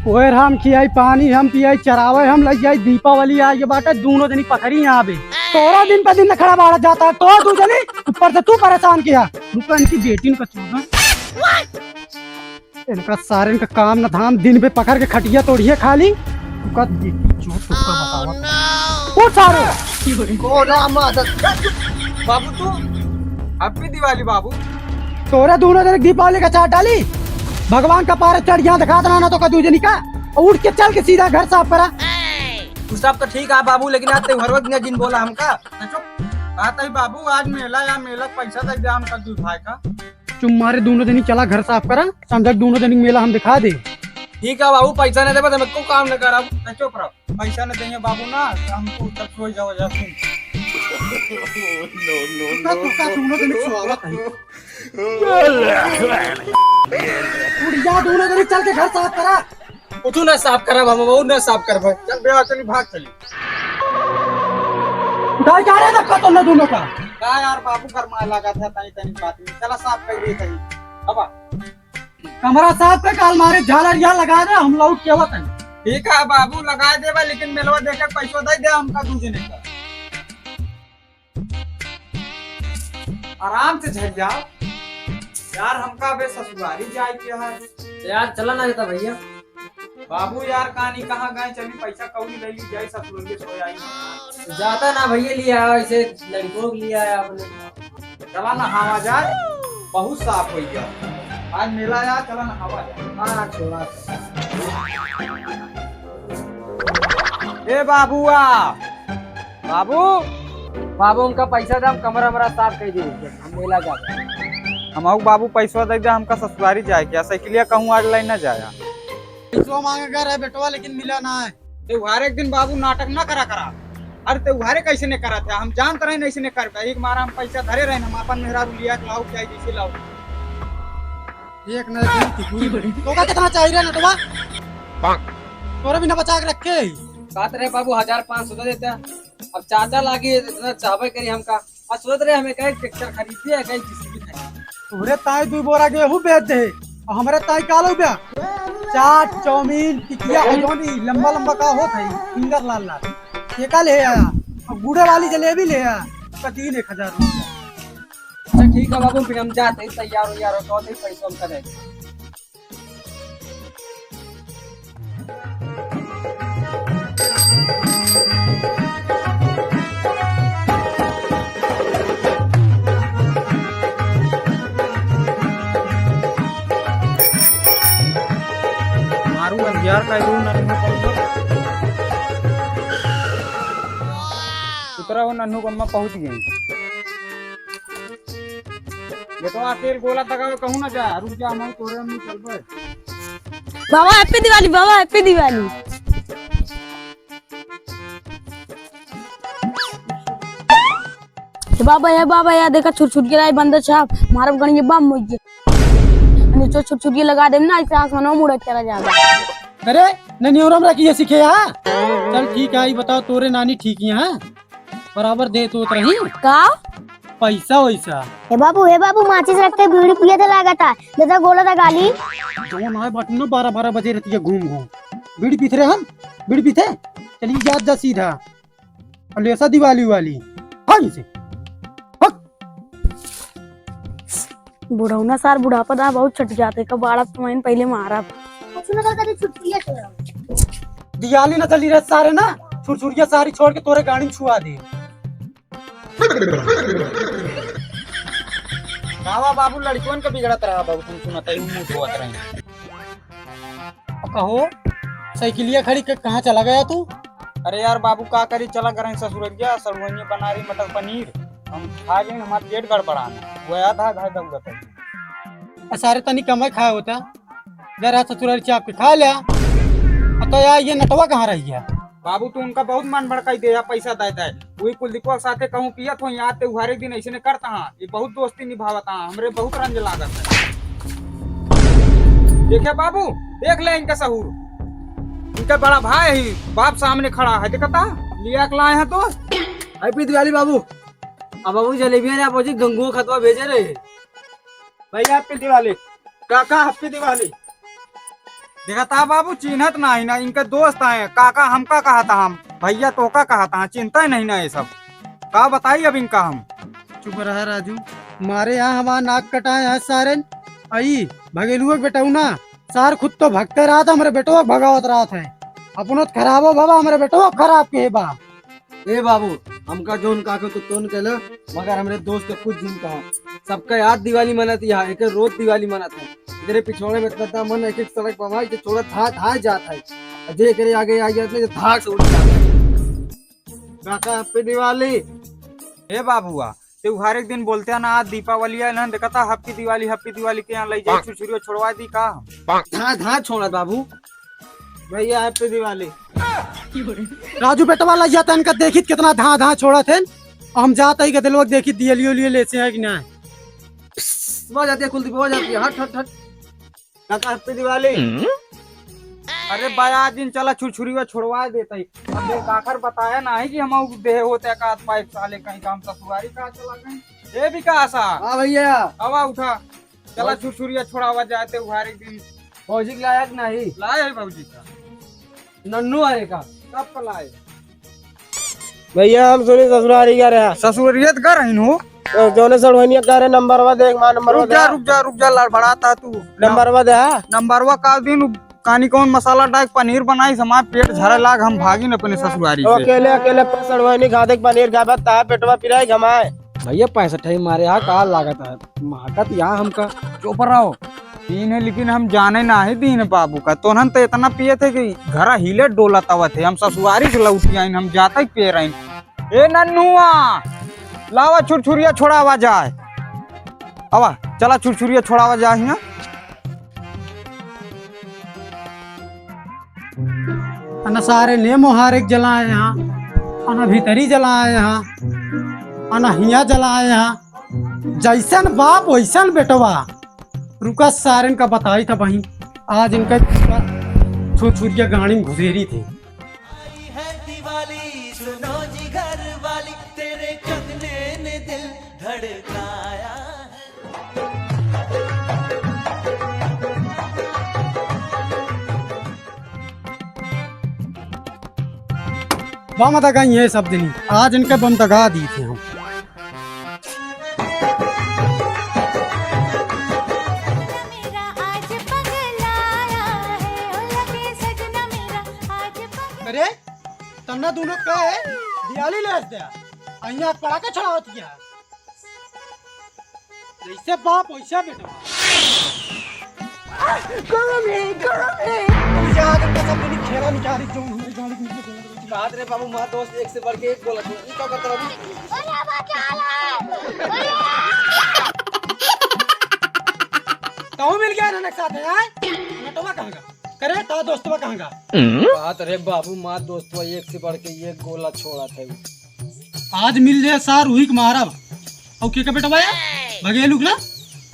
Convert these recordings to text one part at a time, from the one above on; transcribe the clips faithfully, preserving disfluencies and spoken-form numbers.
ओए राम, खियाई पानी हम, पियाई चरावे हम, लइ जाई, दीपावली आइ बाटे, दूनो जनी पथरी यहाँ आवे। तोरा दिन पे दिन नखड़ा बाढ़त जाता है, तो दू जनी ऊपर से तू परेशान किया। रुका, इनकी बेटी का चूल्हा। इनका सारे इनका काम न धाम, दिन पे पकड़ के खटिया तोड़िए खाली। रुका, बेटी चोर तुक्का बतावत। उठ सारे। ओ राम माधव। बाबू तू, Happy Diwali बाबू। तोरे दूनो जने दीपावली का चाट डाली। भगवान का पारे चढ़ यहाँ दिखात रहा ना तो का दू जनी का। और उठ के चल के सीधा घर साफ करा। तू सब तो ठीक है बाबू, लेकिन आज त्योहार के दिन जिन बोला हमका। चुप। कहत ही बाबू आज मेला या मेला पैसा दे दे हमका दू भाई का। चुप मारे दूनो जनी चला घर साफ करा, समझा दूनो जनी मेला हम दिखा दे। ठीक है बाबू, पैसा नहीं देबा तो हम एको काम न करब। चुप रहो। पैसा न देंगे बाबू ना, तो हम तू तक सोई जाओ जा सुन। तुका, तुका दोनों दिन सुआवत है। उठ जा, दोनों दिन चल के घर साफ करा। कुछ ना साफ करब हम, वो ना साफ करब। चल बे, चल भाग चली। उठाई जा रहे धक्का तो ना दोनों का। का यार बाबू गरमाए लगा था तनी तनी बात में। चला साफ कर दिए तनी। अब कमरा साफ कर, काल मारे झालर यहाँ लगा दे, हम लौट के आवत हन। ठीक है बाबू, लगा देबा, लेकिन मेलवा देके पैसो दे दे हमका दू जने का। आराम से झरिया। यार, हमका बे ससुरारी जाए के है। यार, चला ना जाता भैया। बाबू यार, कहानी कहाँ गए, चली पैसा कौड़ी ले ली, जाए ससुरारी सो जाए। जाता ना भैया, लिया ऐसे लड़कों के लिए आया आपने। चला नहावा जाए, बहुत साफ हो गया। आज मेला आया, चला नहावा जाए। हाँ, छोड़ा। ए बाबुआ, बाबू, बाबू, हमका पैसा दे, हम कमरा वमरा साफ कर दे, हम मेला जाते। हम बाबू पैसा दे दे, हमका ससुरारी जाए के, साइकिलिया कहूँ आज लाई ना जाया। पैसवा मांगे गए रहे बेटवा, लेकिन मिला ना है। त्योहारे के दिन बाबू नाटक ना करा करा। अरे त्योहारे कैसे ने करत है? हम जानत रहे ऐसे ने करबे। एक मारा हम पैसा धरे रहे, हम अपन मेहरारू लिया के लाओ, क्या जैसे लाओ। एक ना एक दिन की पूरी। तोका कितना चाहिए रे नटवा? तोरे भी ना बचा के रखे। बात रहे बाबू, हजार पाँच सौ दे देते। अब चाचा लागी इतना चाहबे करी हमका। और सोच रहे हमें कहीं ट्रैक्टर खरीद दिया, कहीं जेसीबी खरीद। तोहरे ताई दू बोरा गेहूं बेच दे, और हमरे ताई का लो बे? चाट, चाउमीन, टिकिया, कचौड़ी, लंबा लंबा का होत है, फिंगर लाल लाल, ये का ले आया? और गुड़े वाली जलेबी ले आया, उसका तीन एक हजार रुपया। अच्छा ठीक है बाबू, फिर हम जाते हैं, तैयार हो यार, तो नहीं पैसा हम करेंगे। मारू अंधियार का दू नन्हू कम्मा। उतरा हो नन्हू कम्मा पहुँच गए। बेटवा तेल गोला दगावे कहूँ ना जा, रुक जा, हम तोरे हम चलबे। बाबा Happy Diwali, बाबा Happy Diwali। ए बाबा, ए बाबा, या देखा छुरछुरिया लाई बंदर छाप, मारब गणिये बम मुझे। नीचे छुरछुरिया लगा देम ना, ऐसे आसमान में उड़त चला जाबे। अरे, ननियोरम रखिए सीखे हा? चल ठीक है, ई बताओ तोरे नानी ठीक ही हा? बराबर दे तो रही। का? पैसा वैसा। हे बाबू, हे बाबू, माचिस रख के बीड़ी पिए थे लागत है। दादा गोला था गाली। जौन है बटन बारह बारह बजे रहती है घूम घूम। बीड़ी पीते रहे हम, बीड़ी पीते। चलिए जात जा सीधा। और लेसा दिवाली वाली। हट इसे। हट। बुढ़ौना सार बुढ़ापा दा बहुत छट जाते। कब आड़ा तुम्हें पहले मारा। कुछ ना करता तो छुट्टी है तेरा। दियाली न चली रहे सारे ना। छुरछुरिया सारी छोड़ के तोरे गाड़ी में छुआ दे। बाबा बाबू लड़कियों के बिगड़त रहा बाबू, तुम सुनत है, मुंह धोवत रहे। कहो, साइकिलिया खड़ी के कहाँ चला गया तू? अरे यार बाबू, का करी, चला गए ससुररिया, सड़ुआइया बना रही मटर पनीर, हम खा गए, हमारा पेट गड़बड़ाना, वो याद है, भाई दौड़त है। आ, सारे तनी कमाई खाया होता, जरा ससुरारी चाप के खा लिया। आ, तो यार, ये नटवा कहाँ रह गया? बाबू, तू उनका बहुत मन भड़काई दे, या पैसा दे दे, वही कुलदीपवा के साथे कहूँ पियत हो, यहाँ ते उहारे दिन ऐसे ने करता हाँ, ये बहुत दोस्ती निभावत हाँ, हमरे बहुत रंज लागत है। देखे बाबू, देख ले इनका सहूर, इनका बड़ा भाई ही बाप सामने खड़ा है, देखता लिया के लाए हैं तो। Happy Diwali बाबू। अब बाबू जलेबियां ना पहुंची, गंगू खतवा भेजे रहे। भैया Happy Diwali। काका Happy Diwali। देखा था बाबू, चिन्हत नाही ना, इनके दोस्त आए, काका हमका कहा था, हम भैया तोका कहा था, चिन्हत ही नहीं ना ये सब। का बताई अब इनका हम? चुप रहा राजू, मारे यहाँ हमार नाक कटाए हैं सारेन। आई भगेलुआ के बेटऊ ना, सार खुद तो भगते रहत है, हमरे बेटवा के भगावत रहत है। अपनो तो खराबो बाबा, हमरे बेटवा के खराब के बा। ए बाबू, हमका जौन का के तो तोन कहला, मगर हमरे दोस्त के कुछ दिन कहा। सबका याद दिवाली मनाती है, एक रोज दिवाली मनाता है। इधरे पिछवाड़े में इतना मन एक एक सड़क पर भाई के छोड़ा धा धा जात है। और जे करे आगे आ जात है, धा से उड़ जात है। काका, हैप्पी दिवाली। ए बाबुआ, त्योहार एक दिन बोलते हैं ना, आज दीपावली है ना, देखा था हैप्पी दिवाली, हैप्पी दिवाली के यहाँ ले जाए छुरछुरिया छोड़वा दी का हम? धा धा छोड़ा बाबू। भैया, हैप्पी दिवाली। राजू बेटवा लग जाता है, इनका देखित कितना धां धां छोड़ा थे। हम जाता ही गदलवा के देखित दियलियो लिए लेसे है कि ना। वो जाती है कुलदीप, वो जाती है, हट, हट, हट। काका, हैप्पी दिवाली। अरे बाया दिन चला छुरछुरी वा छोड़वा देता ही। अब देख आखिर बताया ना है कि हम देह होते का पाइप साले कहीं काम ससुरारी का चला गए। ए विकासा। हाँ भैया। आवा उठा। चला और छुरछुरिया छोड़ावा जाते उघारे दिन। भौजी के लायक नहीं। लाए है भौजी का। नन्नू आए का? कब का लाए? भैया, हम सुनी ससुरारी का रहा। ससुरियत का रही हो? तो जौने सड़वनिया का रहे, नंबरवा देख, माँ, नंबरवा रुक जा, दे। रुक जा, रुक जा, लड़बड़ाता तू। नंबरवा दे, हाँ। नंबरवा का दिन कानी कौन मसाला डाल के पनीर बनाई, हमार पेट झरे लाग, हम भागिन अपने ससुरारी से। अकेले, अकेले प-, सड़वनी खा दे, पनीर खा, बस ता पेटवा पिराई घमाए। भैया, पैंसठ ही मारे, हाँ, का लागत है? महकत या हमका। चुप रहो। दीन है, लेकिन हम जाने ना है दीन बाबू का। तोहन तो इतना पिए थे कि घरा हिले डोलत आवत है। हम ससुरारी से लौट आइन, हम जाता ही पिए रही। ए नन्हुआ, लावा छुरछुरिया छोड़ावा जाए। आवा, चला छुरछुरिया छोड़ावा जाए हियां। अना सारे ने मोहारे के जलाए यहाँ, अना भीतरी जलाए यहाँ, अना हिया जलाए यहाँ। जैसन बाप वैसन बेटवा। रुका सारेन का बताई था बहिन, आज इनका छुरछुरिया गाड़ी में घुसेरी थे। आई है दिवाली, सुनो जी घर वाली, तेरे कंगने ने दिल धड़काया है। बम दगाई है सब दिन, आज इनके बम दगा दी थे हम। अरे, तन्ना दोनों का है, दियाली ले दे, अइया पड़ा के छड़ावत गया। जैसे बाप वैसे बेटा। गरम है, गरम है। यार, इनका सब मिली खेला निकाली, जो हमारी गाड़ी के नीचे खेला। बात रे बाबू, मार दोस्त एक से बढ़ के एक बोला तू। ई का करत रहू? अरे बचा ले। तहु मिल गया ना एक साथ है, आय? नटवा कहाँ का? करे, ता दोस्तवा कहाँ का? बात रे बाबू, मार दोस्तवा एक से बढ़ के एक गोला छोड़ा था। आज मिल जाए सार, उही के मारब। अउ के का बेटवा है? भगेलू के ना?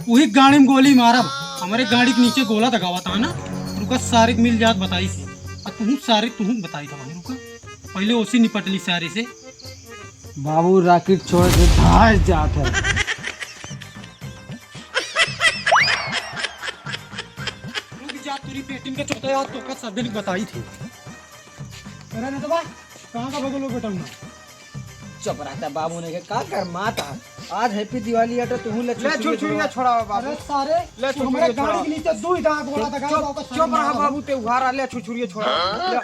उही गाड़ी में गोली मारब। हमरे गाड़ी के नीचे गोला दगावा था ना? रुका, सारे के मिल जात बताई से। आ तुहूँ सारे, तुहूँ बताई था वहीं, रुका। पहले ओसी निपट ली सारे से। बाबू, राकेट छोड़ के धार जात है। रुक जा, तोरी पेटिन के चोता यार, तो का सब दिन बताई थी। अरे नटवा, कहाँ का भगेलू बेटा ना? चुप रहता बाबू, ने के का कर माता। आज हैप्पी दिवाली अटे, तू ले ले छुरछुरिया छुरछुरिया छोड़ावा। छोड़ावा बाबू। अरे सारे, ले तू हमारे छुरछुरिया गाड़ी छोड़ावा। के नीचे दू ही दांत बोला था, चुप, गाड़ी वापस चुप रहा बाबू, ते उघार आ, ले छुरछुरिया छोड़ावा। ले।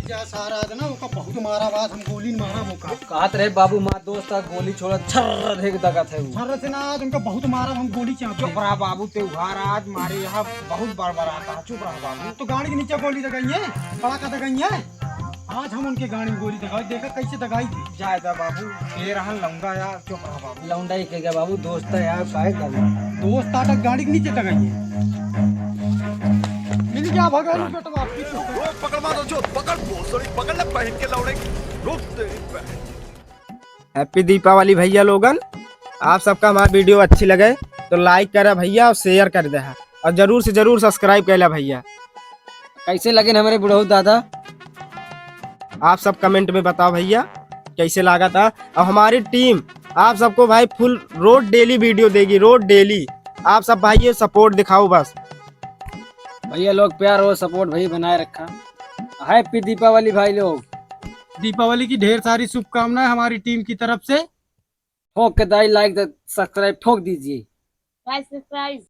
जा सारा आज ना ओका बहुत मारा, बाद हम गोली न मारा ओका। कहत रहे बाबू, मार दोस्त आ गोली छोड़ा, छर्र देख दगत है उ। छर्र से ना, आज उनका बहुत मारा, हम गोली चाप चुप रहा बाबू, ते उघार आज मारे यहाँ बहुत बड़बड़ाता है, चुप रहा बाबू। तो गाड़ी के नीचे गोली दगाई है, पड़ाका दगाई है। आज हम उनके गाड़ी में गोली दगाई, देखा कैसे दगाई थी। जाए दा बाबू, ये रहन लौंडा यार, चुप रहा बाबू। लौंडा ही कह गया बाबू, दोस्त है यार, काहे करना? दोस्त आटा गाड़ी के नीचे दगाई है। मिल गया भगेलू बेटवा, पकड़ मारो जो, पकड़ भोसड़ी, पकड़ ले बहन के लौड़े की। रुक तेरी बहन। हैप्पी दीपावली भैया लोगन, आप सबका हमार वीडियो अच्छी लगे तो लाइक करा भैया और शेयर कर दे और जरूर से जरूर सब्सक्राइब कर ला भैया। कैसे लगे हमारे बुढ़ऊ दादा? आप सब कमेंट में बताओ भैया। कैसे लागत है। और हमारी टीम आप सबको भाई फुल रोज डेली वीडियो देगी, रोज डेली। आप सब भाई ये सपोर्ट दिखाओ बस। भैया लोग प्यार और सपोर्ट भाई बनाए रखा। हैप्पी दीपावली भाई लोग। दीपावली की ढेर सारी शुभकामनाएं हमारी टीम की तरफ से। ठोक के दाई लाइक सब्सक्राइब ठोक दीजिए। गाइस सब्सक्राइब।